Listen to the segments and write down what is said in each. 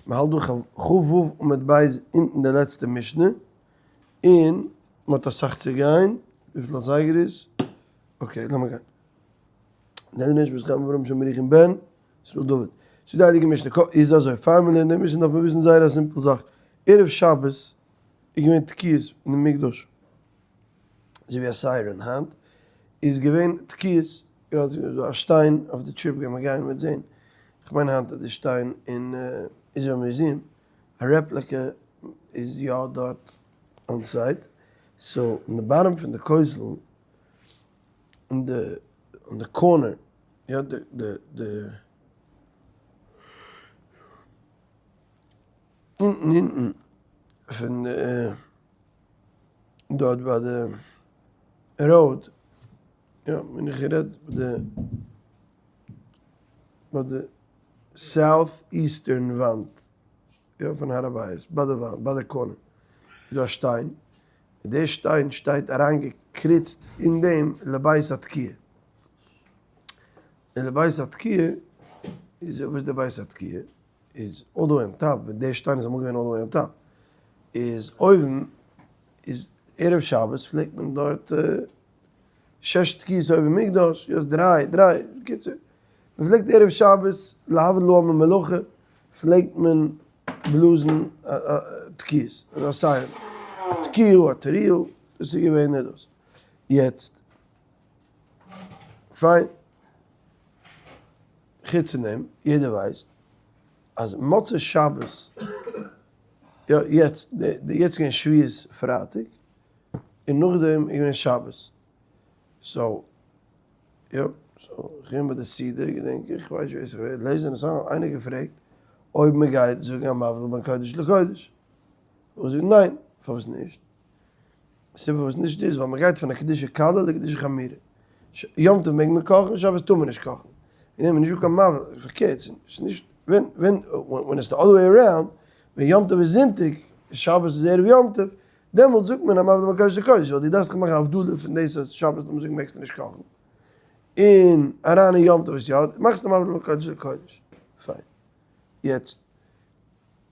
מ'האלט דא כ"ו עמוד ב' אונטן די לעצטע משנה, און מ'האט אסאך צו גיין, וויפיל אזייגער איז? okay לאמיר גיין. ישראל דוד. ס'איז די הייליגע משנה, איז אזוי, פאר מ'לערנט די משנה דארף מען וויסן זייער א simple זאך, ערב שבת איז געווען תקיעות אין מקדש, אזוי ווי א siren היינט, איז געווען תקיעות, גראדע איז דא א שטיין אויף די trip גיימער גיין מ'וועט זעהן, כ'מיין היינט איז די שטיין אין Israel Museum, א replica איז יא דארט on site, so אין די bottom פון די כותל, אין די אין די corner, יא די די די אונטן אונטן פון די דארט ביי די road, יא בין איך גערעדט ביי די ביי די south eastern וואנט יא פון הר הבית ביי די וואנט ביי די corner איז דא א שטיין, און די שטיין שטייט אריינגעקריצט אין דעם לבית התקיעה, און לבית התקיעה איז וואס איז די בית התקיעה? איז all the way on top, ווען די שטיין איז אמאל געווען all the way on top, איז אויבן איז ערב שבת פלעגט מען דארט שש תקיעות היו במקדש, יא דריי, דריי, בקיצור, מען פלעגט ערב שבת להבדיל העם ממלאכה פלעגט מען בלאזן תקיעות, אזא siren, א תקיעה, א תרועה, דאס איז געווען דאס. יעצט, פיין. חוץ פון דעם, יעדער ווייסט אז מוצאי שבת, יא יעצט, יעצט איז געווען שבועות פרייטאג, און נאכדעם איז געווען שבת, so, יא, so, איך בין ביי די סעודה געדענק איך, כ'ווייס נישט ווער ס'איז געווען, לעזער נתנאל האט איינער געפרעגט אויב מ'גייט זאגן המבדיל בין קודש לקודש, האב איך געזאגט ניין, פארוואס נישט? סיבה פארוואס נישט איז ווייל מ'גייט פון א קדושה קלה לקדושה חמורה. יום טוב מעג מען קאכן, שבת טאר מען נישט קאכן. אין דעם איז נישטא קיין מבדיל, פארקערט, ס'איז נישט, ווען, ווען, when it's the other way around, ווען יום טוב איז זונטאג, שבת איז ערב יום טוב, דעמאלט זאגט מען המבדיל בין קודש לקודש, ווייל דו דארפסט דאך מאכן הבדלה פון דאס אז שבת לאמיר זאגן מעגסטו נישט קאכן, און אריין אין יום טוב איז יא, מאכסטו המבדיל בין קודש לקודש. פיין. יעצט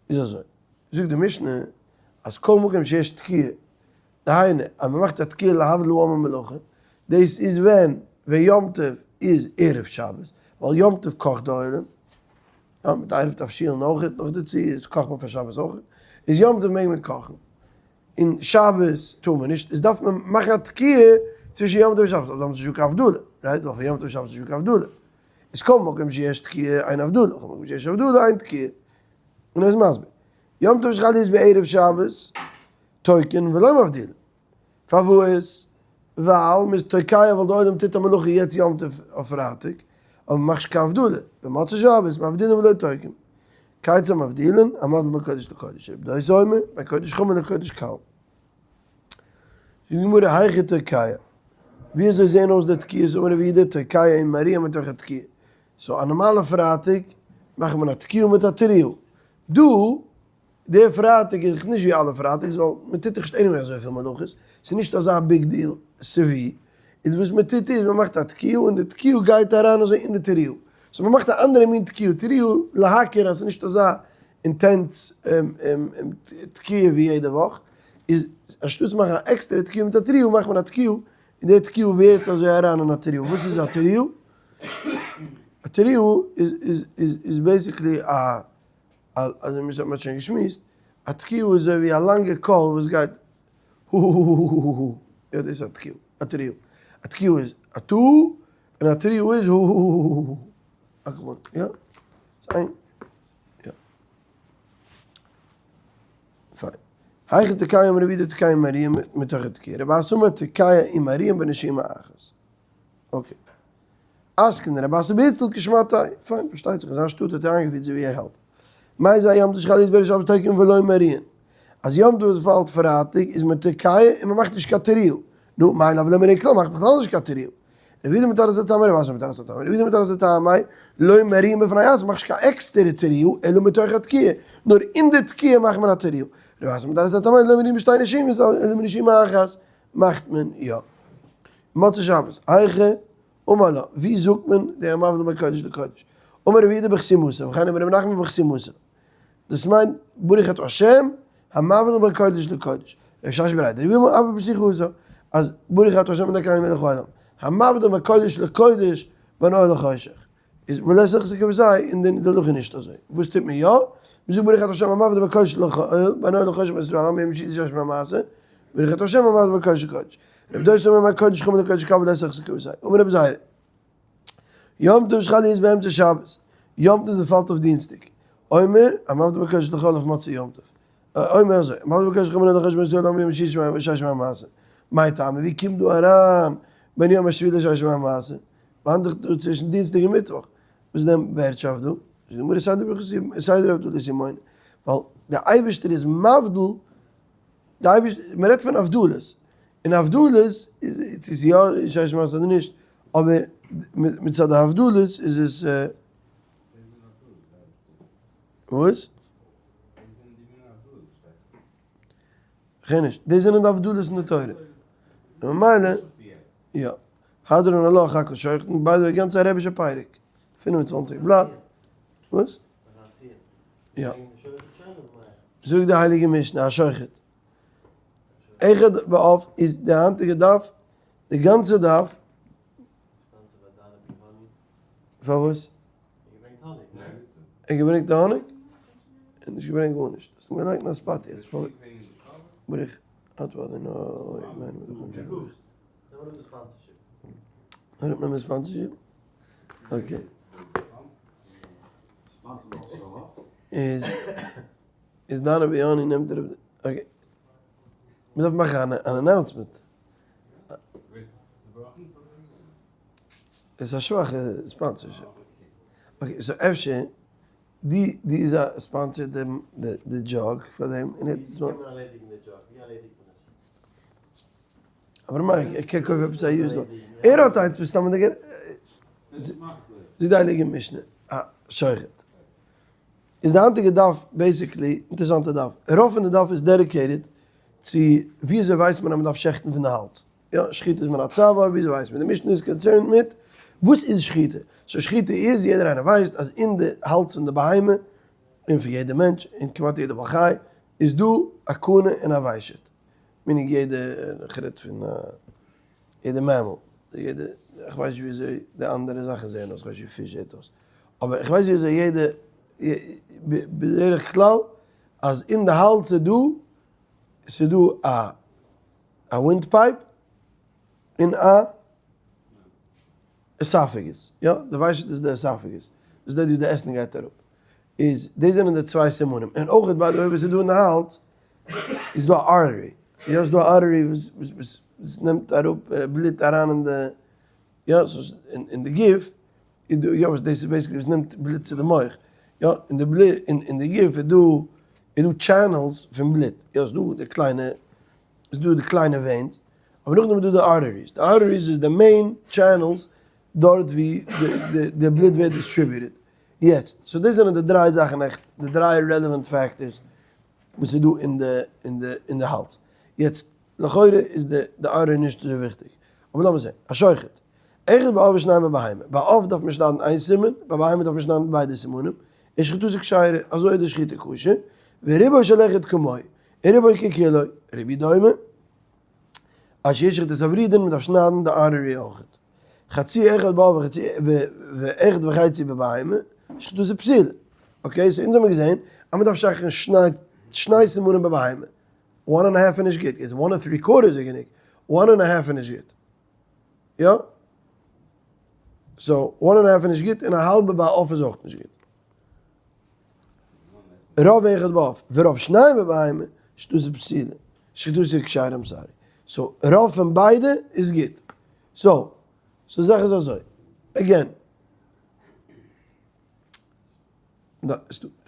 איז אזוי, זאגט די משנה אז כל מקום שיש תקיעה, דהיינו אז מען מאכט א תקיעה להבדיל העם ממלאכה, דאס איז ווען ווען יום טוב איז ערב שבת, ווייל יום טוב קאכט די עולם, יא מיט עירוב תבשילין אויכעט נאך דערצו, איז קאכט מען פאר שבת אויכעט, איז יום טוב מעג מען קאכן, און שבת טאר מען נישט, איז דארף מען מאכן א תקיעה צווישן יום טוב און שבת, אבער דאן איז נישטא קיין הבדלה, right? ווייל פון יום טוב און שבת איז נישטא קיין הבדלה. איז כל מקום שיש תקיעה אין הבדלה, כל מקום שיש הבדלה אין תקיעה. און ער איז מסביר, יום טוב שחל להיות בערב שבת, תוקעין ולא מבדילין. פארוואס? ווייל מ'איז תוקע ווייל די עולם טוט א מלאכה יעצט יום טוב אויף פרייטאג, אבער מ'מאכט נישט קיין הבדלה, במוצאי שבת מבדילין ולא תוקעין. כיצד מבדילין? המבדיל בין קודש לקודש. רבי דוסא אומר, בין קודש חמור לקודש קל. זאגט די גמרא היכי תוקע, ווי אזוי זעהן אויס די תקיעות אמר רב יהודה תוקע ומריע מתוך התקיעה, so א נארמאלע פרייטאג מאכט מען א תקיעה מיט א תרועה, דא די פרייטאג איז נישט ווי אלע פרייטאגס ווייל מען טוט דאך נישט anyway אזויפיל מלאכות, ס'איז נישט אזא big deal ס'ווי, איז וואס מען טוט איז מען מאכט א תקיעה און די תקיעה גייט אריין אזוי אין די תרועה, so מען מאכט א אנדערע מין תקיעה, תרועה להכיר אז ס'איז נישט אזא intense תקיעה ווי יעדע וואך, איז אנשטאט צו מאכן א עקסטערע תקיעה מיט א תרועה מאכט מען א תקיעה און די תקיעה ווערט אזוי אריין אין א תרועה, וואס איז א תרועה? א תרועה איז basically א, אזוי ווי מען האט שוין געשמועסט, א תקיעה איז אזוי ווי א לאנגע קול וואס גייט הוהוהוהוהוהוה, יא דאס איז א תקיעה, א תרועה, א תקיעה איז א טו און א תרועה איז הוהוהוהוהוה, יא? ס'איז איין. יא. פיין. היכי תוקע אמר רב יהודה תוקע ומריע מתוך התקיעה. רב אסי אמר תוקע ומריע בנשימה אחת. okay. אתקין רב אסי בהוצל כשמעתיה. פיין, פארשטייט זיך אין זיין שטאט האט ער איינגעפירט אזוי ווי ער האלט. מיתיבי אהיום טוב שחל להיות בערב שבת תוקעין ולא מריעין. אז יום טוב פאלט פרייטאג איז מען תוקע און מען מאכט נישט קיין תרועה. נו, מאי לאו ולא מריעין כלל מאכט בכלל נישט קיין תרועה. רב יהודה מתרץ לטעמיה רב אסי מתרץ לטעמיה רב יהודה מתרץ לטעמיה לא מריעין בפני עצמן מאכט נישט קיין עקסטערע תרועה אלא מתוך התקיעה נאר אין די תקיעה מאכט מען א תרועה רב אסי מתרץ לטעמיה לא מריעין בשתי נשימות אלא בנשימה אחת מאכט מען יא. מוצאי שבת היכי אמר לה ווי זאגט מען די המבדיל בין קודש לקודש אמר רב יהודה בחתימתא וכן אמר רב נחמן בחתימתא. דאס מיינט ברוך אתה השם המבדיל בין קודש לקודש. רב ששת בריה דרב אמי אף בפתיחתא אז ברוך אתה השם אלקינו מלך העולם המבדיל בין קודש לקודש בין אור לחושך. איז ולית הלכתא כוותיה און די הלכה איז נישט אזוי. וואס טוט מען יא? מ'זאגט ברוך אתה השם המבדיל בין קודש לחול בין אור לחושך בין ישראל מיום שישי שש מהמעשה ברוך אתה השם המבדיל בין קודש לקודש. רב דוסא אומר בין קודש חמור לקודש קל ולית הלכתא כוותיה. אמר רבי זירא. יום טוב שחל להיות באמצע שבת, יום טוב וואס פאלט אויף דינסטאג, אומר, המבדיל בין קודש לחול אויף מוצאי יום טוב, אומר אזוי, המבדיל בין קודש לחול בין חשבון ישראל ליום שישי שש מהמעשה, מאי טעמא, ווי קומט דא אריין בין יום השביעי לשש מהמעשה, וואנט דאך דא צווישן דינסטאג און מיטוואך, וואס איז דען ווערטשאפט דא? זאגט די גמרא סדר ברכות סדר הבדלות איז מונה, ווייל דער אייבערשטער איז מבדיל די אייבערשטער, מען רעדט פון הבדלות, און הבדלות איז צו ס'איז יא שש מעשה אדער נישט, אבער מצד די הבדלות איז עס. וואס? כ'הער נישט, דאס זענען די הבדלות אין די תורה. ממילא, יא. הדרן עלך הכל שוחטין, ביי די וועי גאנץ א רבי'שע פרק, 25 בלאט. וואס? יא. זאגט די הייליגע משנה השוחט. אחד בעוף איז די היינטיגע דף, די גאנצע דף. פארוואס? ער געברענגט די האניג? ער האט נישט געברענגט גארנישט. האסט אים געלייגט אין א spot יעצט. ברוך אתה אדוני נעמען sponsorship? Okay. איז איז דיינע ביאני נעמט ער okay. מ'דארף מאכן אן announcement. עס איז א שוואכע sponsorship. Okay so אפשר די די איז א sponsor די די jug פאר דעם און ער אבער מייק ער קען קויפן עפעס א used one. ער האט איינס מסתמא די זאגט די הייליגע משנה א שוחט איז די היינטיגע דף basically אינטערעסאנטע דף רוב פון די דף איז dedicated צו וויאזוי ווייסט מען אז מען דארף שעכטן פון די האלז יא שחיטה איז מן הצוואר וויאזוי ווייסט מען די משנה איז concerned מיט וואס איז שחיטה so שחיטה איז יעדער איינער ווייסט אז אין די האלז פון די בהמה און פון יעדע מענטש און כמעט יעדע בעל חי איז דא א קנה און א ושט meaning יעדע כ'רעד פון יעדע mammal, יעדע, איך ווייס נישט וויאזוי די אנדערע זאכן זעען אויס, כ'ווייס נישט ווי פיש זעט אויס, אבער איך ווייס וויאזוי יעדע, בדרך כלל אז אין די האלז איז דא, ס'איז דא א א wind pipe און א esophagus, יא, די ושט איז די esophagus, דאס איז דארט ווי די עסן גייט אראפ, איז דאס זענען די צוויי סימנים, און אויך by the way וואס איז דא אין די האלז איז דא א artery, יא ס'איז דא א artery וואס וואס נעמט אראפ בלוט אריין אין די, יא אין די גוף, איז דא יא וואס דאס איז basically וואס נעמט בלוט צו די מח, יא אין די בלוט אין די גוף איז דא איז דא channels פון בלוט, יא ס'איז דא די קליינע איז דא די קליינע veins, אבער נאכדעם איז דא די arteries, די arteries איז די main channels דארט ווי די בלוט ווערט distributed. יעצט, so דאס זענען די דריי זאכן עכט, די דריי relevant factors וואס איז דא אין די אין די אין די האלז. יעצט, לכאורה איז די די artery נישט אזוי וויכטיג, אבער לאמיר זען, השוחט, אחד בעוף ושניים בבהמה, ביי עוף דארף מען שניידן איין סימן, ביי בהמה דארף מען שניידן ביידע סימנים, און שחיטתו כשרה, אזוי איז די שחיטה כשר, ורובו של אחד כמוהו, און רובו ככולו, רבי יהודה אומר, אז שישחט את הוורידין, מען דארף שניידן די artery אויכעט. חצי אחד בעוף וחצי ואחד וחצי בבהמה, שחיטתו פסולה. Okay, so אונז האמיר געזען אז מען דארף שעכטן שני סימנים בבהמה. one and half איז נישט גוט, יעצט one and three quarters איז גענוג, one and half איז נישט גוט. יא? so one and half איז נישט גוט און א האלבע ביי עוף איז אויך נישט גוט. רוב אחד בעוף ורוב שניים בבהמה, שחיטתו פסולה, שחיטתו כשרה I'm sorry. so רוב פון ביידע איז גוט. so, so זאך איז אזוי. again.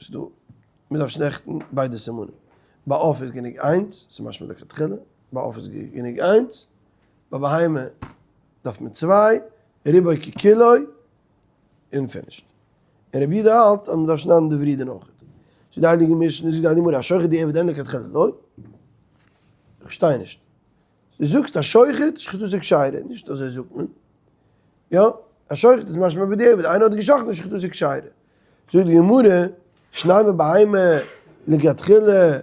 ס'דא, מ'דארף שעכטן ביידע סימנים. ביי עוף איז גענוג איינס, ס'איז משמע לכתחילה, ביי עוף איז גענוג איינס, ביי בהמה דארף מען צוויי, רובו ככולו, און finished. און רבי יהודה האלט אז מ'דארף שניידן די ורידין אויך. זאגט די הייליגע משנה, זאגט די הייליגע גמרא, השוחט דיעבד אין לכתחילה לא? איך פארשטיי נישט. דו זאגסט השוחט, שחיטתו כשרה, נישט אזוי זאגט מען. יא, השוחט איז משמע בדיעבד, איינער האט געשחט'ן שחיטתו כשרה. זאגט די גמרא. שניים בבהמה לכתחילה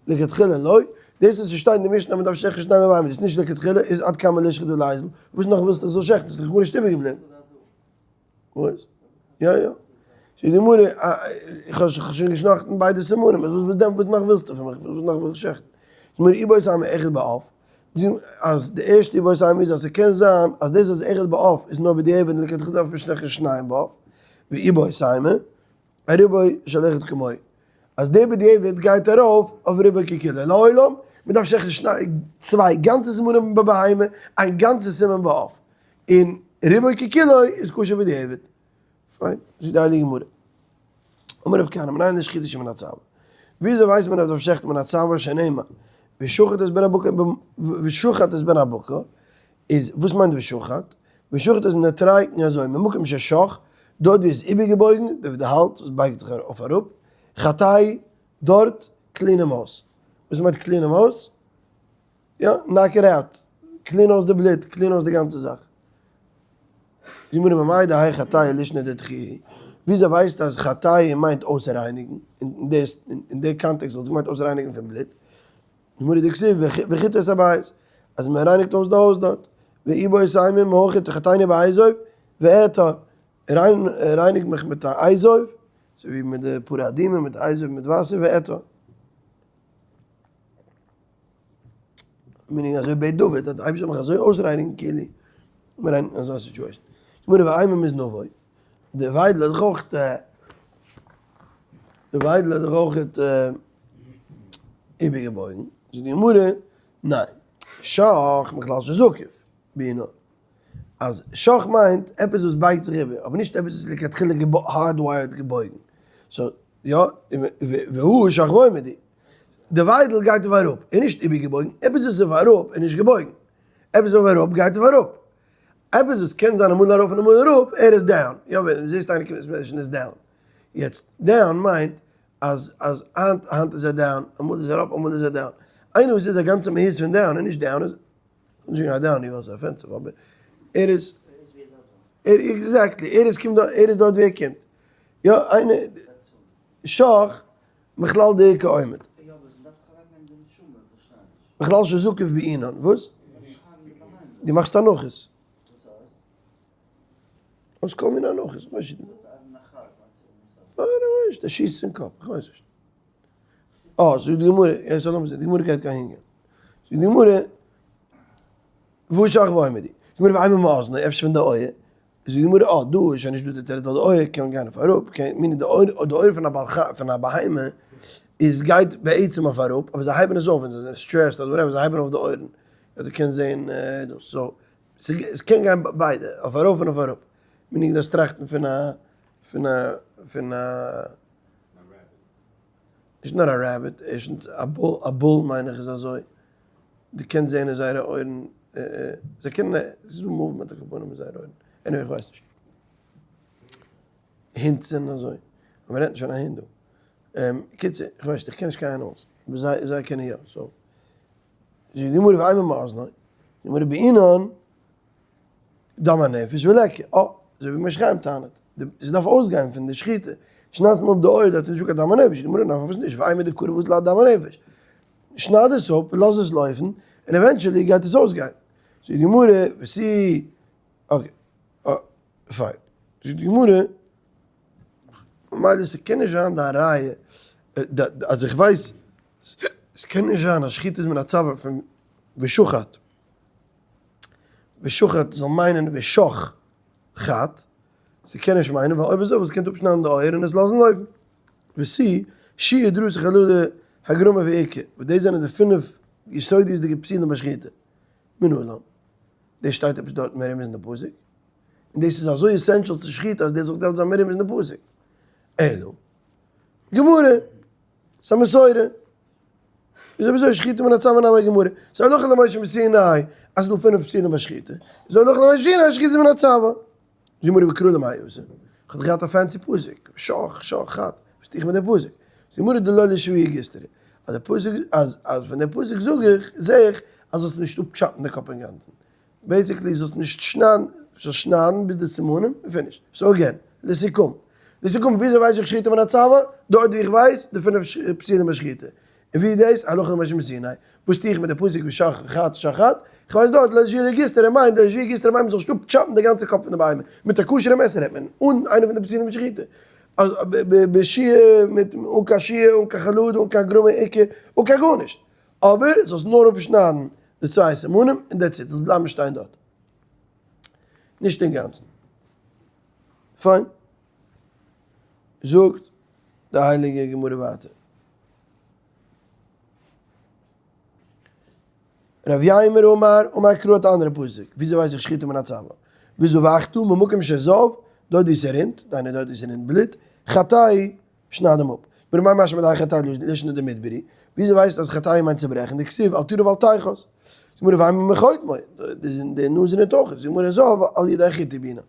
לכתחילה לא, דאס וואס ס'שטייט אין די משנה אז מ'דארף שעכטן שניים בבהמה דאס איז נישט לכתחילה איז עד כמה לשחוט וליזל, וואס נאך ווילסטו איך זאל שעכטן ס'איז דאך גארנישט איבערגעבליבן. וואס? יא יא. זאגט די גמרא, איך האב שוין געשנאכטן ביידע סימנים, וואס דען וואס נאך ווילסטו פון מיך, וואס נאך וויל איך שעכטן? זאגט די גמרא, איבעית אימא אחד בעוף, אז די ערשטע איבעית אימא איז אז ס'קען זיין אז דאס אז אחד בעוף איז נאר בדיעבד און לכתחילה דארף מען שעכטן שניים בעוף, ואיבעית אימא ארובו של אחד כמוהו, אז די בדיעבד גייט ארויף אויף רובו ככולו, לעולם, מ'דארף שעכטן צוויי גאנצע סימנים בבהמה, איין גאנצע סימן בעוף, און רובו ככולו איז כשר בדיעבד. פיין, זאגט די הייליגע גמרא. אמר רב כהנא, מנין לשחיטה שמן הצוואר? וויאזוי ווייסט מען אז מ'דארף שעכטן מן הצוואר שנאמר ושחט את בן הבקר ושחט את בן הבקר, איז וואס מיינט ושחט? ושחט איז נוטריקון אזוי, ממקום ששח, דארט ווי עס איז איבערגעבויגן, דארט ווי די האלז וואס בייגט זיך אויף אראפ, חטהו, דארט clean אים אויס. וואס מיינט clean אים אויס? יא, knock it out, clean אויס די בלוט, clean אויס די גאנצע זאך. זאגט די גמרא ממאי דהאי חטהו לישנא דדחויה, וויאזוי ווייסטו אז חטהו מיינט אויסרייניגן, אין די קאנטעקסט וואלט עס געמיינט אויסרייניגן פון בלוט, גמרא דכתיב וחטא את הבית, אז מען רייניגט אויס די הויז דארט, ואיבעית אימא מהכא תחטאני באזוב ואטהר, רייניג מיך מיט א אזוב, אזוי ווי מיט די פרה אדומה מיט אזוב מיט וואסער ואטהר. meaning אזוי בעט דוד אז די אייבערשטער זאל מיך אזוי אויסרייניגן כאילו מיר אין אזא situation. גמרא ואימא מזנבו, די וויידל האט דאך אויך די וויידל האט דאך אויך איבערגעבויגן, זאגט די גמרא ניין, שח מכלל שזקוף בעינן, אז שח מיינט עפעס וואס בייגט זיך איבער, אבער נישט עפעס וואס איז לכתחילה hardwired געבויגן, so יא, והוא שח ועומד הוא. די וויידל גייט אויף אראפ, איז נישט איבערגעבויגן, עפעס וואס איז אויף אראפ איז נישט געבויגן, עפעס אויף אראפ גייט אויף אראפ, עפעס וואס קען זיין אמאל ארויף און אמאל אראפ, ער איז down, יא ווען דו זעסט איינער קומט אין איז down, יעצט down מיינט אז אז היינט היינט איז ער down, אמאל איז ער up אמאל איז ער down, איינער וואס איז א גאנצע מהות פון down איז נישט down, איז נישט קיין down ווייל ס'איז offensive אבער ער איז ער exactly ער איז קומט ער איז דארט ווי ער קומט, יא איינער שח מכלל דאיכא עומד. מכלל שזקוף בעינן. וואס? דו מאכסט הנחות. אויס כל מיני הנחות. איך ווייס נישט. איך ווייס נישט. דער שיסט אין קאפ. איך ווייס נישט. אה, זאגט די גמרא, יעצט לאמיר זען, די גמרא גייט קיין הינגען. זאגט די גמרא, והוא שח ועומד. זאגט די גמרא, ואימא מאזנו, אפשר פון די אויער. זאגט די גמרא, אה, דא איז שוין נישט דא די תירוץ ווייל די אויער קען גיין אויף אראפ, קען meaning די אויער די אויער פון א בעל חי פון א בהמה איז גייט בעצם אויף אראפ, אבער זיי הייבן עס אויף ווען זיי זענען stressed אדער whatever, זיי הייבן אויף די אויערן, יא דו קענסט זען דאס, so עס קען גיין ביידע, אויף ארויף און אויף אראפ, meaning דארפסט טראכטן פון א פון א פון א נישט נאר א rabbit, ערשטנס א bull א bull מיין איך איז אזוי. דו קענסט זען אין זייערע אויערן, זיי קענען, עס איז דא movement על כל פנים אין זייערע אויערן, anyway איך ווייס נישט. הינט זענען אזוי, אבער מ'רעדט נישט פון א הינט דא. קיצור, איך ווייס נישט, איך קען נישט קיין animals, אבער זיי זיי קענען יא, so. זאגט די גמרא ואימא מאזנו, די גמרא בעינן דם הנפש וליכא, אה, אזוי ווי משה חיים טענה'ט, עס דארף אויסגיין פון די שחיטה, שניידסט אים אפ די אויער דארט איז נישטא קיין דם הנפש, די גמרא נאך פארוואס נישט, ואימא דקרוב אזל דם הנפש. שנייד עס אפ, לאז עס לויפן, און eventually גייט עס אויסגיין. זאגט די גמרא, ותו, okay, פיין. זאגט די גמרא, ממילא ס'קען נישט זיין דיין ראיה, אז איך ווייס, ס'קען נישט זיין אז שחיטה איז מן הצוואר פון ושחט, ושחט זאל מיינען ושח חט, ס'קען נישט מיינען, ווייל אויב אזוי וואלסטו געקענט אפשניידן די אויער און עס לאזן לויפן. ותו, שיעור דרסי חללי הגרמא ואיכא, וואס דאס זענען די פינף יסודיות'דיגע פסולים ביי שחיטה. מנלן, דאס שטייט עפעס דארט מרומז אין די פסוק? און דאס איז אזוי essential צו שחיטה אז דאס זאל דארט זיין מרומז אין די פסוק? אלא, גמרא, ס'איז א מסורה. איז אויב אזוי שחיטה מן הצוואר נמי גמרא. ס'איז הלכה למשה מסיני אז ס'איז דא פינף פסולים ביי שחיטה. איז הלכה למשה מסיני אז שחיטה איז מן הצוואר. זאגט די גמרא וקרא למאי אתא, כ'האב דאך געהאט א fancy פסוק, שח שח חט, וואס טו איך מיט די פסוק? זאגט די גמרא דלא לשוויי גיסטרא, אז די פסוק אז אז פון די פסוק זאג איך, זעה איך, אז זאלסט נישט אפטשאפן די קאפ אינגאנצן, basically זאלסט נישט שניידן, זאלסט שניידן ביז די סימנים און finish. So again, לסיכום, לסיכום, וויאזוי ווייס איך שחיטה מן הצוואר? דארט ווי איך ווייס די פינף פסולים ביי שחיטה. און ווי איז דאס? הלכה למשה מסיני. וואס טו איך מיט די פסוק ושחט שחט? איך ווייס דארט לא ישביע גיסטרא מיינט לא ישביע גיסטרא מיינט מ'זאל נישט אפטשאפן די גאנצע קאפ פון די בהמה. מיט א כשר'ע מעסער רעדט מען, אן איינע פון די פסולים ביי שחיטה. אז בשיעור מיט אן קיין שיעור, אן קיין חלודה, אן קיין גרמא עיקר, אן קיין גארנישט. אבער זאלסט נאר אפשניידן די צוויי סימנים און that's it, זאלסט בלייבן שטיין דארט. נישט אינגאנצן. פיין. זאגט די הייליגע גמרא ווייטער. רב יימר אמר, אמר קרא האט א אנדערע פסוק, וויאזוי ווייס איך שחיטה מן הצוואר? וזבחת ממקום שזב, דארט ווי ס'רינט, דהיינו דארט ווי ס'רינט בלוט, חטהו, שנייד אים אפ. ברמאי משמע דהאי חטהו לישנא דמדברי, וויאזוי ווייסטו אז חטהו מיינט צוברעכן, דכתיב אל תירא ואל תחת. זאגט גמרא ואימא מחוטמו, די נאז רינט אויך, זאגט גמרא זב על ידי חיטוי בעינן.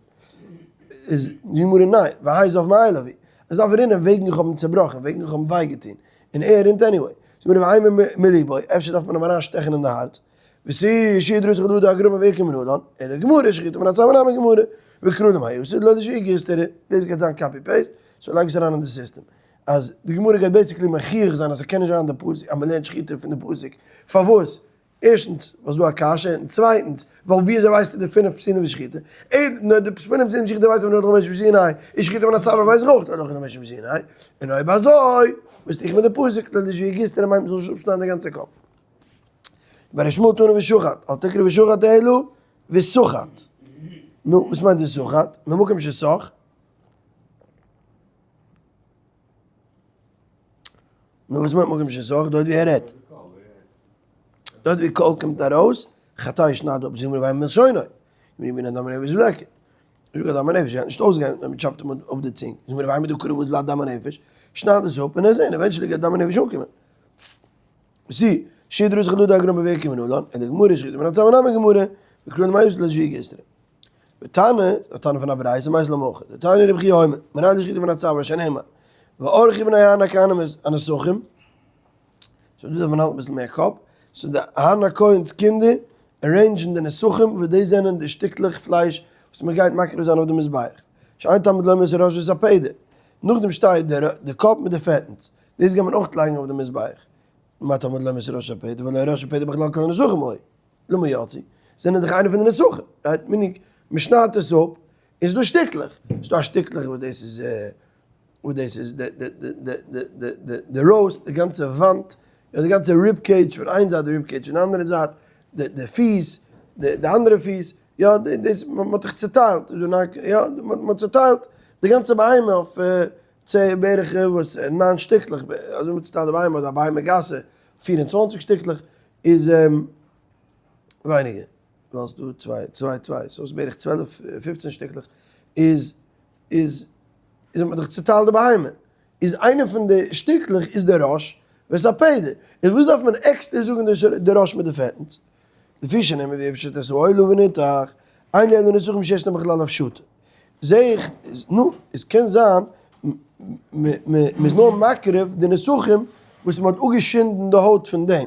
איז די גמרא ניין, והאי זב מאי לוי, עס דארף רינען וועגן איך האב אים צובראכן, וועגן איך האב אים וויי געטון, און ער רינט anyway. זאגט גמרא ואימא מליבו, אפשר דארף מען אים אריין שטעכן אין די הארץ. ותו שיהא דרתו חלודה אגרמא ועיקר מנלן, אלא גמרא שחיטה מן הצוואר נמי גמרא, וקרא למאי עתיד לא לשבועי גיסטרא, דאס גייט זיין copy paste, so לייג עס אריין אין די סיסטעם. אז די גמרא גייט basically מוכיח זיין אז ס'קען נישט זיין די פסוק אז מ'לערנט שחיטה פון די פסוק, פארוואס? ערשטנס ווייל ס'דא א קשיא, און צווייטנס ווייל ווי אזוי ווייסטו די פינף פסולים פון שחיטה? נאר די פינף פסולים פון שחיטה ווייסט מען נאר דורך משה מסיני, און שחיטה מן הצוואר ווייס איך אויך נאר דורך משה מסיני, און אויב אזוי וואס טו איך מיט די פסוק לא לשבועי גיסטרא מיינט מ'זאל נישט אפשניידן די גאנצע קאפ. ביי ר' שמואל תנא ושחט, אל תקרא ושחט אלא וסחט. נו, וואס מיינט וסחט? ממקום שסח. נו, וואס מיינט מקום שסח? דארט ווי ער רעדט. דארט ווי קול קומט ארויס, חטהו שנייד אפ זאגן מיר ואימא מלשונו. מיר בין דם הנפש ולקט. זאג דם הנפש גייט נישט אויסגיין ווען מ'טשאפט אים אפ די צונג. זאג מיר ואימא דקרא וואס דם הנפש. שנייד עס אפ און עס זען, eventually גייט דם הנפש אנקומען. ותו, שיהא דרתו חלודה הגרמא ועיקר מנלן, און די גמרא שחיטה מן הצוואר נמי גמרא, וקרא למאי עתיד לאשבועי גיסטרא. ותנא, א תנא פון א ברייתא, מייזל למחר, דתניא רבי חייא אומר, מנין לשחיטה מן הצוואר שנאמר, וערכו בני אהרן הכהנים את הנסכים, so דא דארף מען האלטן אביסל מער קאפ, so די אהרן הכהן'ס קינדער arrange ן די נסכים וואס דאס זענען די שטיקלעך פלייש וואס מען גייט מקריב זיין אויף די מזבח, שאין תלמוד לומר את הראש ואת הפדר, נאכדעם שטייט די קאפ מיט די פעטנס, דאס גייט מען אויך לייגן אויף די מזבח, מה תלמוד לומר את הראש ואת הפדר, והלא הראש והפדר בכלל כל הנסכים היו. למה יצאו? זענען דאך איינע פון די נסכים, right? Meaning, מען שניידט עס אפ, און ס'איז דא שטיקלעך, ס'איז דא א שטיקלעך וואס דאס איז, וואס דאס איז די די די די די די די די roast, די גאנצע וואנט, יא די גאנצע rib cage פון איין זייט, די rib cage פון די אנדערע זייט, די די פיס, די די אנדערע פיס, יא דאס, מען האט דאך צוטיילט, יא מען האט צוטיילט די גאנצע בהמה אויף צען בערך וואס ניין שטיקלעך, אזוי מען צוטיילט די בהמה, אדער א בהמה גסה, 24 שטיקלעך, איז ווייניגער, ווייל ס'איז דא צוויי, צוויי, צוויי, so ס'איז בערך 12, 15 שטיקלעך, איז, איז, איז האט מען דאך צוטיילט די בהמה, איז איינע פון די שטיקלעך איז די ראש, ואת הפדר, איז וואס דארף מען עקסטער זאגן די ראש מיט די פעטנס? לפי שנאמר והפשט את העולה ונתח, אין לי אלא נסכים שישנם בכלל הפשטה. זעה איך, נו, עס קען זיין מ'איז נאר מקריב די נסכים וואס מ'האט אפגעשינדן די הויט פון דעם.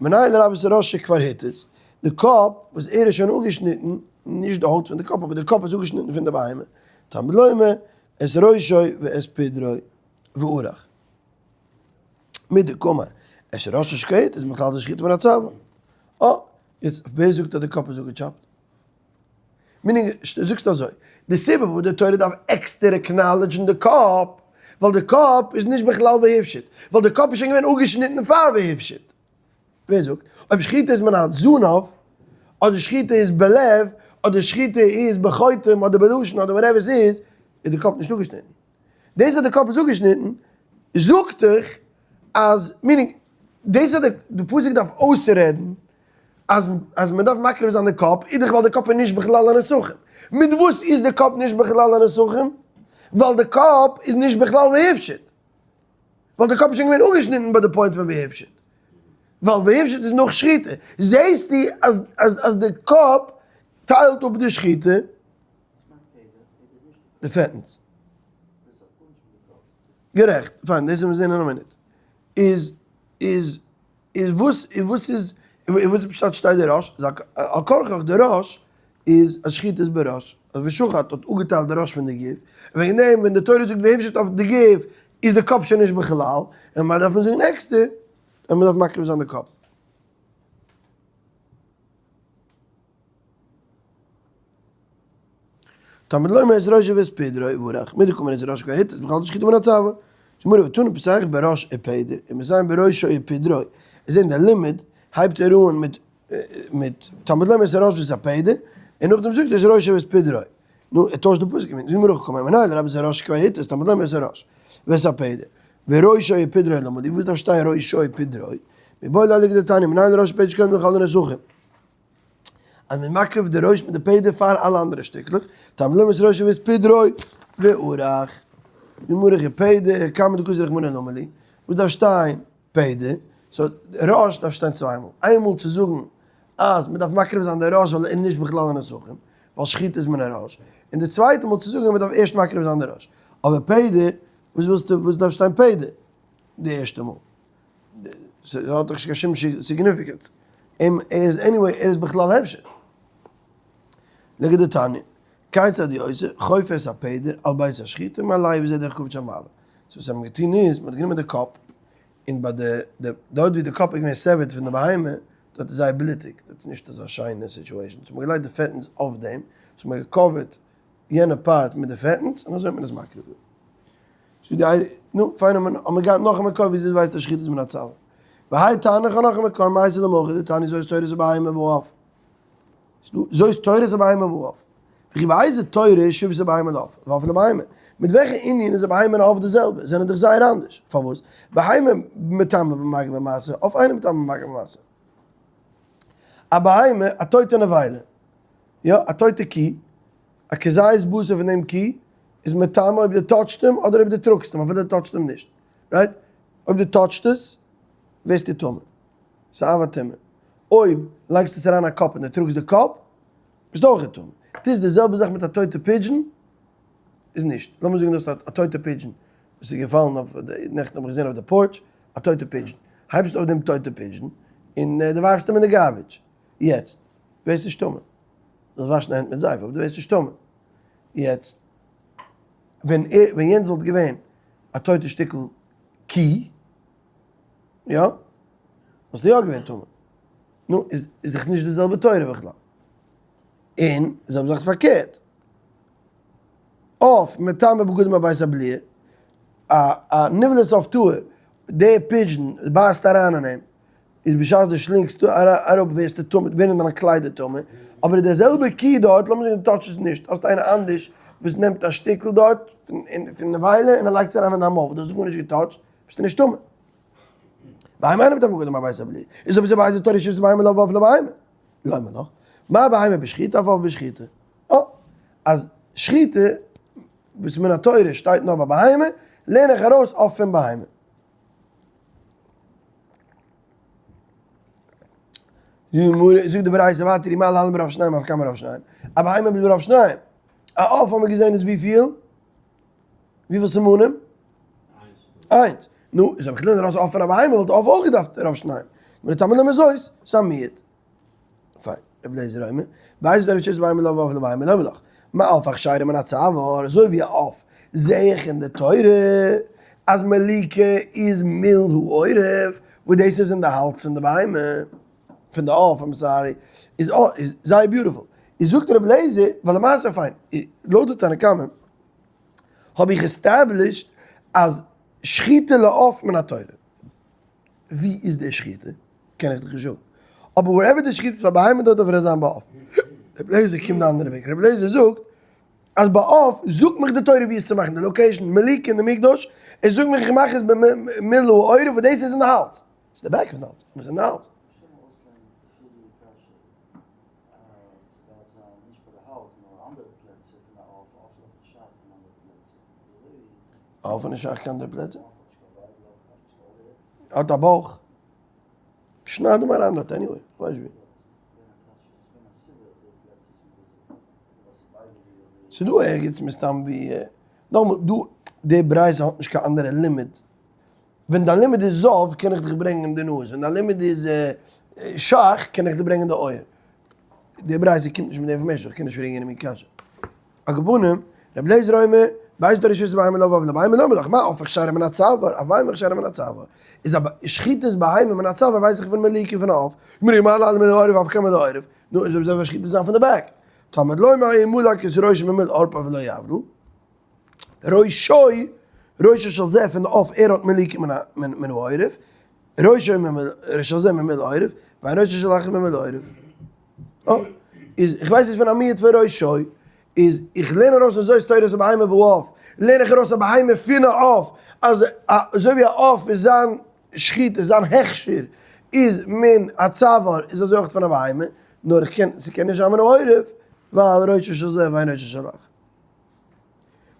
מנין לרבות הראש שכבר הותז, די קאפ וואס ער איז שוין אפגעשניטן, נישט די הויט פון די קאפ, אבער די קאפ איז אפגעשניטן פון די בהמה, תלמוד לומר, את ראשו ואת פדרו וערך. מדקאמר, את ראשו שכבר הותז מכלל דשחיטה מן הצוואר. אה, יעצט ווער זאגט אז די קאפ איז אפגעטשאפט? Meaning, זאגסט אזוי, די סיבה וואס די תורה דארף עקסטער acknowledge ן די קאפ, ווייל די קאפ איז נישט בכלל והפשט, ווייל די קאפ איז שוין געווען אפגעשניטן פאר והפשט. ווער זאגט? אויב שחיטה איז מן הזנב, אדער שחיטה איז בלב, אדער שחיטה איז בחוטם, אדער בלשון, אדער whatever ס'איז, איז די קאפ נישט אפגעשניטן. דאס אז די קאפ איז אפגעשניטן, זאגט דיך אז, meaning, דאס אז די פסוק דארף אויסרעדן אז אז מען דארף מקריב זיין די קאפ, איז דאך ווייל די קאפ איז נישט בכלל הנסכים. מיט וואס איז די קאפ נישט בכלל הנסכים? ווייל די קאפ איז נישט בכלל והפשט. ווייל די קאפ איז שוין געווען אפגעשניטן ביי די point פון והפשט. ווייל והפשט איז נאך שחיטה. זעהסטו אז אז אז די קאפ טיילט אפ די שחיטה. די פעטנס. גערעכט. פיין, דאס וועלן מיר זעהן אין א מינוט. איז איז איז וואס איז וואס איז און וואס פשט שטייט די ראש? איז על כרחך די ראש איז א שחיטה איז בראש. אז ושחט האט אפגעטיילט די ראש פון די גוף, און וועגן דעם ווען די תורה זאגט והפשיט אויף די גוף איז די קאפ שוין נישט בכלל, און ממילא דארף מען זאגן עקסטער אז מען דארף מקריב זיין די קאפ. תלמוד לומר את ראשו ואת פדרו יברך, מדקאמר את ראשו כבר הותז בכלל שחיטה מן הצוואר. גמרא ותנא פותח בראש ופדר ומסיים בראשו ופדרו. איז אין די לימוד הייבט ער אן מיט מיט תלמוד לומר את הראש ואת הפדר, און נאכדעם זאגט ער את ראשו ואת פדרו. נו, ער טוישט די פסוק. זאגט גמרא קאמר מנין לרבות הראש כבר הותז תלמוד לומר את הראש ואת הפדר וראשו ופדרו למה לי וואס דארף שטיין ראשו ופדרו? מיבעי ליה לכדתניא מנין לראש ופדר שקודם לכל הנסכים. אז מען מקריב די ראש מיט די פדר פאר אלע אנדערע שטיקלעך, תלמוד לומר את ראשו ואת פדרו וערך. גמרא ופדר כמה דכתב רחמנא למה לי, וואס דארף שטיין פדר, so ראש דארף שטיין צוויי מאל, איין מאל צו זאגן אז מען דארף מקריב זיין די ראש ווייל ער איז נישט בכלל א נסכים, ווייל שחיטה איז מן הראש, און די צווייטע מאל צו זאגן אז מען דארף ערשט מקריב זיין די ראש. אבער פדר, וואס ווילסטו, וואס דארף שטיין פדר די ערשטע מאל? ס'האט דאך נישט קיין שום significant. ער איז anyway, ער איז בכלל הפשט. לכדתניא, כיצד הוא עושה, חופה את הפדר על בית השחיטה ומעלהו וזה דרך כבוד של מעלה. so וואס זיי האבן געטון איז, מ'האט גענומען די קאפ, און ביי די, דארט ווי די קאפ איז געווען severed פון די בהמה, דארט איז זייער בלוטיג, דארט איז נישט אזא שיינע situation, so מ'האט געלייגט די פעטנס אויף דעם, so מ'האט גע cover ט יענע part מיט די פעטנס, און אזוי האט מען עס מקריב געווען. זאגט די הייליגע, נו, פיין האט מען, האט מען געהאט נאך א מקור וויאזוי דו ווייסט אז שחיטה איז מן הצוואר. והאי תנא איך האב נאך א מקור מייתי למחר דתניא זאת תורת הבהמה והעוף. זאת תורת הבהמה והעוף. וכי באיזה תורה שוית הבהמה לעוף, והעוף לבהמה? מיט וועלכע ענין איז א בהמה און א עוף די זעלבע? זענען דאך זייער אנדערש. פארוואס? בהמה מטמא במגע במשא, עוף אינו מטמא במגע במשא. א בהמה, א טויטע נבילה, יא, א טויטע קי, א כזית בשר פון דעם קי איז מטמא אויב דו touch סט אים אדער אויב דו טראגסט אים, אפילו דו touch סט אים נישט, right? אויב דו touch סט עס ווערסטו טמא, ס'איז אב הטומאה. אויב לייגסט עס אריין א קאפ און דו טראגסט די קאפ, ביסטו אויך טמא. טוסט די זעלבע זאך מיט א טויטע pigeon, איז נישט. לאמיר זאגן דו האסט א טויטע pigeon וואס איז געפאלן אויף די, נעכטן האב איך געזען אויף די porch, א טויטע pigeon. הייבסט אויף דעם טויטע pigeon און דו ווארפסט אים אין די garbage. יעצט, ווערסט נישט טמא. זאלסט וואשן די הענט מיט זייף, אבער דו ווערסט נישט טמא. יעצט, ווען ער, ווען יענץ וואלט געווען א טויטע שטיקל קי, יא? וואלסטו יא געווען טמא. נו, איז איז דאך נישט די זעלבע תורה בכלל. און די זעלבע זאך איז פארקערט. עוף מטמא בגדים בבית הבליעה, א א נבלת עוף טהור, די pigeon בייסט אריין אין אים, איז בשעת דו שלינגסט אראפ ווערסטו טמא, ווערן דיינע קליידער טמא, אבער די זעלבע קי דארט, לאמיר זאגן דו touch סט עס נישט, האסט איינער אנדערש וואס נעמט א שטיקל דארט פון נבילה און ער לייגט עס אריין אין דיין מויל, דו האסט גארנישט גע touch ט, ביסטו נישט טמא. בהמה אינה מטמאה בגדים בבית הבליעה, איז אויב איז בהמה תורה שוית בהמה לא עוף לבהמה, למה לך? מה בהמה בשחיטה אף עוף בשחיטה. אה, אז שחיטה וואס מן התורה שטייט נאר ביי בהמה, לערן איך ארויס עוף פון בהמה. זאגט די ברייתא ווייטער אי מה להלן ברוב שניים אף כאן ברוב שניים, א בהמה איז ברוב שניים, א עוף האבן מיר געזען איז וויפיל? וויפיל סימנים? איינס. נו, איז אויב איך לערן ארויס עוף פון א בהמה וואלט עוף אויך געדארפט רוב שניים. תלמוד לומר זאת, ס'איז א מיעוט. פיין. רבי אליעזר אומר, באיזה תורה שוית בהמה לעוף ועוף לבהמה למה לך. מה עוף הכשרה מן הצוואר, אזוי ווי א עוף זעה איך אין די תורה אז מליקה איז מיל העורף, וואס דאס איז אין די האלז פון די בהמה, פון די עוף, I'm sorry, איז זייער beautiful. איז זאגט רבי אליעזר, ווייל למעשה פיין, לויט די תנא קמא האב איך established אז שחיטה לעוף מן התורה. ווי איז די שחיטה? קען איך דיך נישט זאגן. אבער wherever די שחיטה איז פאר בהמה דארט דארף ער זיין ביי עוף. רבי אליעזר קומט די אנדערע וועג. רבי אליעזר זאגט אז ביי עוף זאגט מיך די תורה ווי עס צו מאכן, די location, מליקה אין די מקדש, ער זאגט מיך איך מאך עס במיל העורף וואס דאס איז אין די האלז. ס'איז די back פון די האלז, אבער ס'איז אין די האלז. ס'דארף זיין נישט ביי די האלז נאר אנדערע פלעצער פון א עוף, עוף איז דאך נישט שייך קיין אנדערע פלעצער. עוף איז נישט שייך קיין אנדערע פלעצער? האט א בויך. שנייד אים אריין דארט anyway, כ'ווייס ווי. ס'דא ערגעץ מסתם ווי, נאכאמאל, דא, די ברייתא האט נישט קיין אנדערע לימוד. ווען דיין לימוד איז זב קען איך דיך ברענגען די נאז, ווען דיין לימוד איז שח קען איך דיר ברענגען די אויער. די ברייתא קומט נישט מיט די information, איך קען נישט פרעגן יענעם קיין קשיא. על כל פנים, רבי אליעזר אומר, בית דרש איז בהמה לא ועב לבהמה לא מלך, מה הופך שערה מן הצוואר, א בהמה שערה מן הצוואר, איז א שחיטת בהמה מן הצוואר ווייס איך פון מליקה פון עוף, גמרא מה להלן מן העורף אף כאן מן העורף, נו איז אויב אזוי שחיטה זיין פון די back, תלמוד לומר ימולק את ראשו ממול עורפו ולא יבדל, ראשו, ראשו של זה פון די עוף ער האט מליקה מן העורף, ראשו של זה ממול עורף, ואין ראשו של אחר ממול עורף. אה, איז איך ווייס נישט פון א מיעוט פון ראשו, איז איך לערן ארויס אזוי איז תורת הבהמה והעוף, לערן איך ארויס א בהמה פון א עוף, אז אזוי ווי א עוף איז זיין שחיטה, זיין הכשר איז מן הצוואר, איז אזוי אויך פון א בהמה, נאר איך קען, ס'קען נישט זיין מן העורף, ווייל ראשו של זה ואין ראשו של אחר.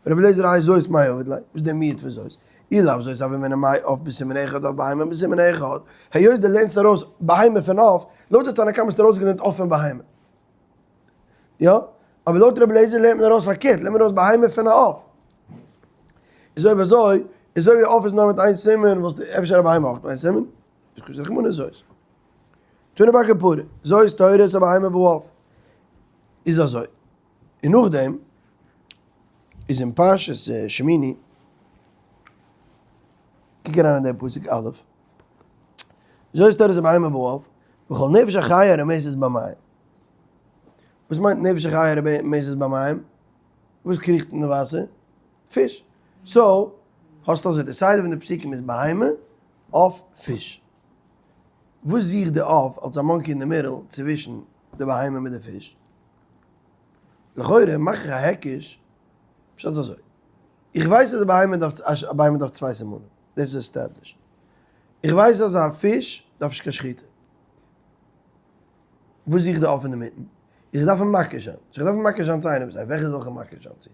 רבי אליעזר האי זאת מאי עביד ליה, וואס איז דער מיעוט פון זאת? אי לאו זאת הוה אמינא מאי עוף בסימן אחד עוף בהמה בסימן אחד, היות דו לערנסט ארויס בהמה פון עוף, לויט די תנא קמא האסטו ארויסגעלערנט עוף פון בהמה. יא? אבער לויט רבי אליעזר לערנט מען ארויס פארקערט, לערנט מען ארויס בהמה פון א עוף. איז אויב אזוי, איז אזוי ווי עוף איז נאר מיט איין סימן, וואלסטו אפשר א בהמה אויך מיט איין סימן? איז כתב רחמנא זאת. תנא בר כפרה, זאת תורת הבהמה והעוף. איז אזוי. און נאכדעם איז אין פרשת שמיני, קוק אריין אין דער פסוק א', זאת תורת הבהמה והעוף, וכל נפש החיה הרמשת במים. וואס מיינט נפש החיה הרמשת במים? וואס קריכט אין די וואסער? פיש. so, האסט אזוי, די סדר פון די פסוקים איז בהמה, עוף, פיש. וואס זוכט די עוף אלס א monkey אין די middle צווישן די בהמה מיט די פיש? לכאורה מאך איך א היקש, פשט איז אזוי, איך ווייס אז א בהמה דארף, א בהמה דארף צוויי סימנים, דאס איז established. איך ווייס אז א פיש דארף נישט קיין שחיטה. וואס זוכט די עוף אינדערמיטן? איך דארף אים מקיש זיין. איך דארף אים מקיש זיין צו איינעם, זיי וועלכע זאל איך אים מקיש זיין צו?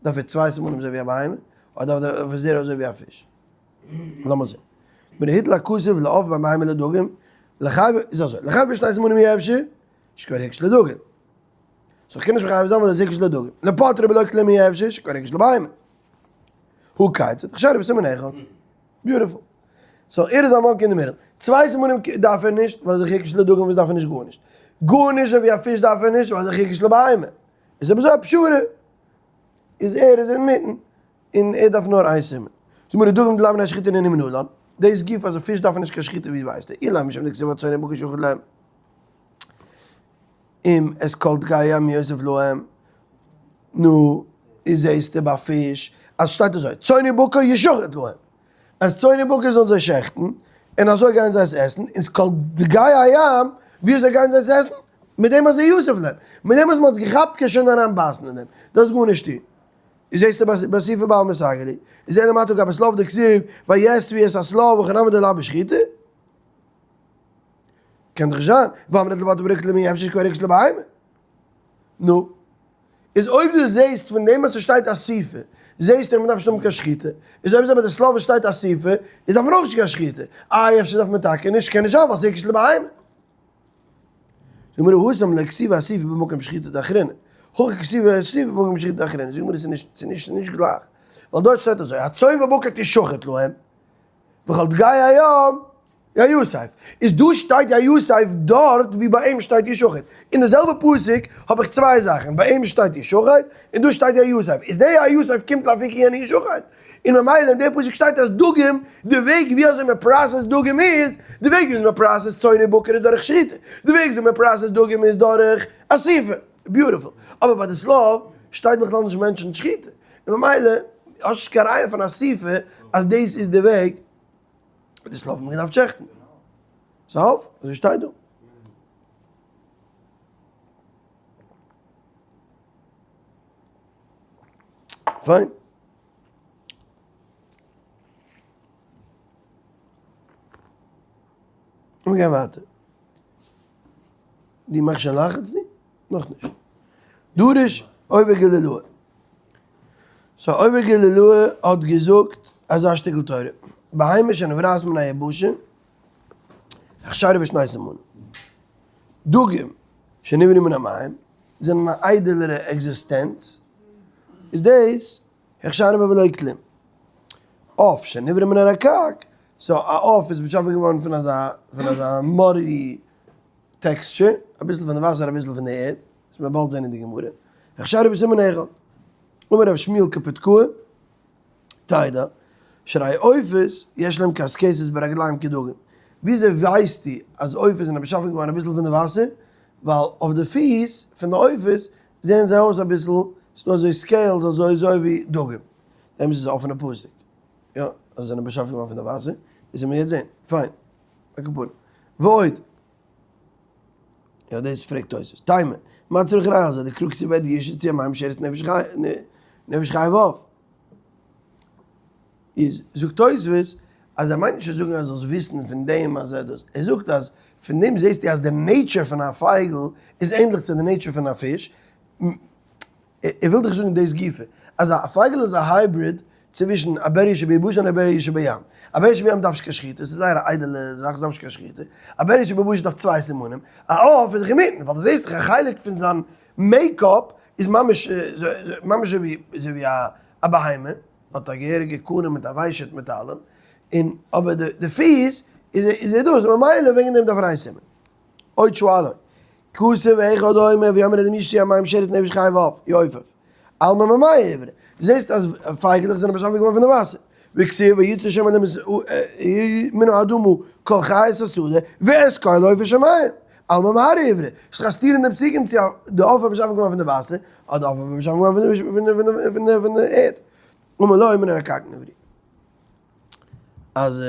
דארף ער צוויי סימנים אזוי ווי א בהמה, אדער דארף ער zero אזוי ווי א פיש? לאמיר זען. מן הטיל הכתוב לעוף בין בהמה לדגים, לחייב איז אזוי, לחייב בשני סימנים אי אפשר, שכבר היקש לדגים. so איך קען נישט מחייב זיין ווייל עס איז היקש לדגים. לפוטרו בלא כלום אי אפשר, שכבר היקש לבהמה. הא כיצד, הכשרו בסימן אחד. beautiful. so ער איז א monkey אין די middle. צוויי סימנים דארף ער נישט, ווייל עס איז היקש לדגים וואס דארף ער נישט גארנישט. גארנישט אזוי ווי א פיש דארף ער נישט, ווייל עס איז היקש לבהמה. איז אויב אזוי א פשרה, איז ער איז אינמיטן, און ער דארף נאר איין סימן. זאג מיר דגים דלאו בני שחיטה נינהו מנלן, דאס גוף אז א פיש דארף נישט קיין שחיטה ווי ווייסטו, אלא משום דכתיב הצאן ובקר ישחט להם, אם את כל דגי הים יוסף להם, נו, איז זעהסטו ביי פיש אז שטייט אזוי צאן ובקר ישחט להם, אז צאן ובקר זאלן זיי שעכטן, און אזוי גייען זיי עס עסן, און כל דגי הים, ווי אזוי גייען זיי עס עסן? מיט דעם אז יוסף להם, מיט דעם אז מען האט עס געכאפט קען שוין אריין בייסן אין דעם, דארפסט גארנישט טון. איז זעסטו באסיפה בעלמא סגי לי, איז אלא מעתה גבי שליו דכתיב ויאספו את השליו וכן עמד עליו בשחיטה? קען דאך נישט זיין, ואמרת לבד ברקת למי אפשר שכבר רגש לבהמה. נו, איז אויב דו זעסט פון דעם אז ס'שטייט אסיפה, זעסטו אז מ'דארף נישט האבן קיין שחיטה, איז אויב אזוי ביי די שליו וואס שטייט אסיפה, איז דארף מען אויך נישט קיין שחיטה, איי אפשר דארף מען טאקע נישט, קען נישט זיין ווייל ס'איז היקש לבהמה. זאג מיר התם לא כתיב אסיפה במקום שחיטה דאחרינא, הכא כתיב אסיפה במקום שחיטה דאחרינא, זאג מיר עס איז נישט ס'איז נישט ס'איז נישט גלייך, ווייל דארט שטייט אזוי הצאן והבקר תשחט להם, וכל דגי הים יאסף, איז דא שטייט יאסף דארט ווי ביי אים שטייט ישחט, אין די זעלבע פסוק האב איך צוויי זאכן, ביי אים שטייט ישחט און דא שטייט יאסף, איז די יאסף קומט לאפוקי יענע ישחט, און ממילא אין די פסוק שטייט אז דגים, די וועג ווי אזוי מען process דגים איז, די וועג ווי אזוי מען process צאן און בקר איז דורך שחיטה, די וועג ווי אזוי מען process דגים איז דורך אסיפה, beautiful, אבער ביי די שליו שטייט בכלל נישט mentioned שחיטה, און ממילא האסט נישט קיין ראיה פון אסיפה אז דאס איז די וועג די שליו האט מען געדארפט שעכטן. סוף, אזוי שטייט דא. פיין. מיר גייען ווייטער. דו מאכסט שוין לחץ די? נאכנישט. דרש עובר גלילאה. so עובר גלילאה האט געזאגט אזא שטיקל תורה. בהמה שנבראת מן היבשה, הכשרה בשני סימנים. דגים שנבראו מן המים, זענען א איידעלערע עקזיסטענץ, איז דאס הכשרה בלא כלום. עוף שנברא מן הרקק, so א עוף איז באשאפן געווארן פון אזא פון אזא muddy texture, אביסל פון די וואסער אביסל פון די ערד, וואס מ'וועט באלד זען אין די גמרא. הכשרו בסימן אחד. אמר רב שמואל כפתקוה, תדע, שהרי עופות יש להם קשקשת ברגליים כדגים. וויאזוי ווייסטו אז עופות זענען באשאפן געווארן אביסל פון די וואסער? ווייל אויף די פיס פון די עופות זעען זיי אויס אביסל, ס'דא אזוי scales אזוי אזוי ווי דגים. דעם איז עס א אפענע פסוק. יא, אז זיי זענען באשאפן געווארן פון די וואסער, דאס וועלן מיר יעצט זען. פיין. על כל פנים. ועוד. יא דאס פרעגט תוספות. תימה, מה צריך ראיה על זה דקרא כתיב וישרצו המים שרץ נפש חי נפש חי ועוף. איז זאגט תוספות אז ער מיינט נישט צו זאגן אז זאלסט וויסן פון דעם אז ער דאס, ער זאגט אז פון דעם זעסטו אז די nature פון א פייגל איז ענדליך צו די nature פון א פיש, ער וויל דיך זאגן דאס גופא, אז א פייגל איז א hybrid צווישן א בריה שביבשה און א בריה שבים. א בריה שבים דארף נישט קיין שחיטה, ס'איז זייער א איידעלע זאך, ס'דארף נישט קיין שחיטה. א בריה שביבשה דארף צוויי סימנים. א עוף איז דאך אינמיטן, ווייל דו זעסט דאך א חלק פון זיין makeup איז ממש ממש אזוי ווי א בהמה, האט א געהעריגע קנה מיט א ושט מיט אלעם, און אבער די פיס איז ער דאס, ממילא וועגן דעם דארף ער איין סימן. עוד שואלו, כתוב אחד אומר ויאמר אדם ישתי המים שרץ נפש חי ועוף, יעופף. אלמא ממאי עברי. זעסט אז פייגלעך זענען באשאפן געווארן פון די וואסער. וכתיב ויצר השם אלקים מן האדמה כל חיות השדה ואת כל עוף השמים. אלמא מהרי עברי. ס'איז דאך א סתירה אין די פסוקים צו די עוף איז באשאפן געווארן פון די וואסער, אדער די עוף איז באשאפן געווארן פון די ערד. אמר לו מן הרקק נבראו. אז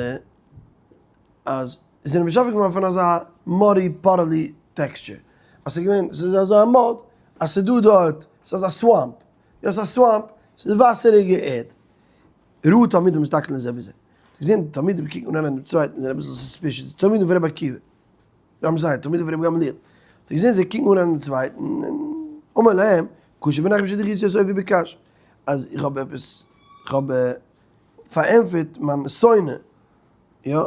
אז זיי זענען באשאפן געווארן פון אזא muddy puddly texture, אז ס'איז געווען, ס'איז אזא mud, אז ס'איז דא דארט, ס'איז אזא swamp, יא ס'איז א swamp, ס'איז וואסעריגע ערד. ראו תלמידים מסתכלין זה בזה. געזען די תלמידים קוקן אן איינער דעם צווייטן, זענען אביסל suspicious, די תלמידים פון רבי עקיבא, ביים זיין, תלמידים פון רבי גמליאל, האט ער געזען זיי קוקן אן איינער דעם צווייטן, און אמר להם, קשה בעיניכם שדחיתי את אויבי בקש, אז איך האב עפעס, איך האב פארענטפערט מיין שונא, יא.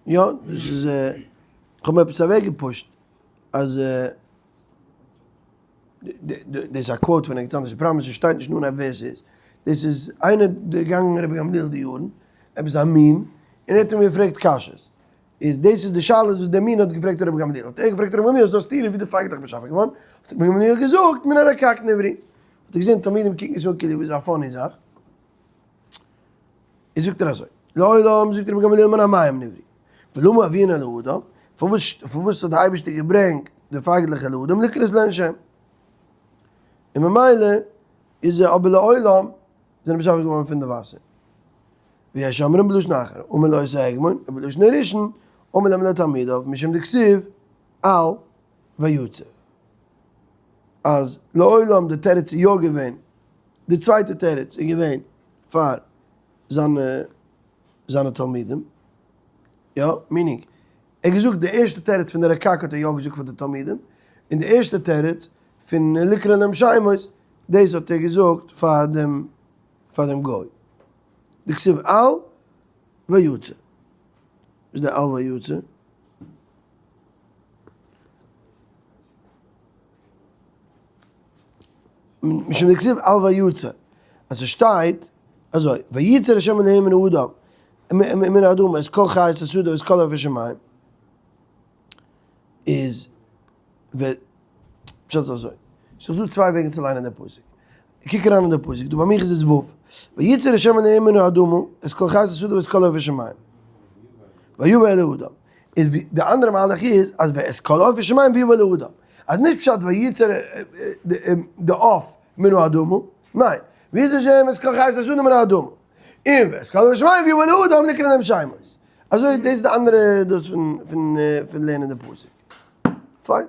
יא, דאס איז, איך האב מיר עפעס אוועקגעפושט אז דאס איז א quote פון ערגעץ אנדערש, די פראבלעם איז ס'שטייט נישט אין אנהייב ווער ס'איז. דאס איז איינער געגאנגען רבי גמליאל די יארן, עפעס א מין, און ער האט אים געפרעגט קשיות. איז דאס איז די שאלה וואס דער מין האט געפרעגט רבי גמליאל, האט ער געפרעגט רבי גמליאל, איז דא א סתירה ווי די פייגלעך באשאפן געווארן, האט רבי גמליאל געזאגט מן הרקק נבראו, האט ער געזען תלמידים קוקן עס אן כאילו איז א funny זאך, איז זאגט ער אזוי, לעולם זאגט רבי גמליאל מן המים נבראו, ולמה הביאן אל האדם, פארוואס פארוואס האט די אייבערשטער געברענגט די פייגלעך אל האדם לקרות להן שם, און ממילא איז ער אבער לעולם זענען באשאפן געווארן פון די וואסער. ויש אומרים בלשון אחר, אמר לו את ההגמון, ובלשון הראשון, אמר להם לתלמידיו, משום דכתיב, על ויצר. אז לעולם די תירוץ איז יא געווען, די צווייטע תירוץ איז געווען פאר זיינע זיינע תלמידים, יא, meaning, ער האט געזאגט די ערשטע תירוץ פון די רקק האט ער יא געזאגט פאר די תלמידים, און די ערשטע תירוץ פון לקרא להם שמות, דאס האט ער געזאגט פאר דעם פאר דעם גוי. דכתיב על ויצא. וואס איז די על ויצא? משום דכתיב על ויצא. אז עס שטייט אזוי, וייצר השם אלהים מן האדם, מן האדמה את כל חיות השדה ואת כל עוף השמים. איז ו פשט איז אזוי, ס'איז דא צוויי וועגן צו ליינען די פסוק. קוק אריין אין די פסוק, דא ביי מיך איז עס ו'. וייצר השם אלהים מן האדמה את כל חיות השדה ואת כל עוף השמים. ויבא אל האדם. איז ווי די אנדערע מהלך איז אז ואת כל עוף השמים ויבא אל האדם. אז נישט פשט וייצר די עוף מן האדמה, ניין. וייצר השם את כל חיות השדה מן האדמה. און ואת כל עוף השמים ויבא אל האדם לקרא להם שמות. אזוי דאס איז די אנדערע דאס פון פון פון לערנען די פסוק. פיין.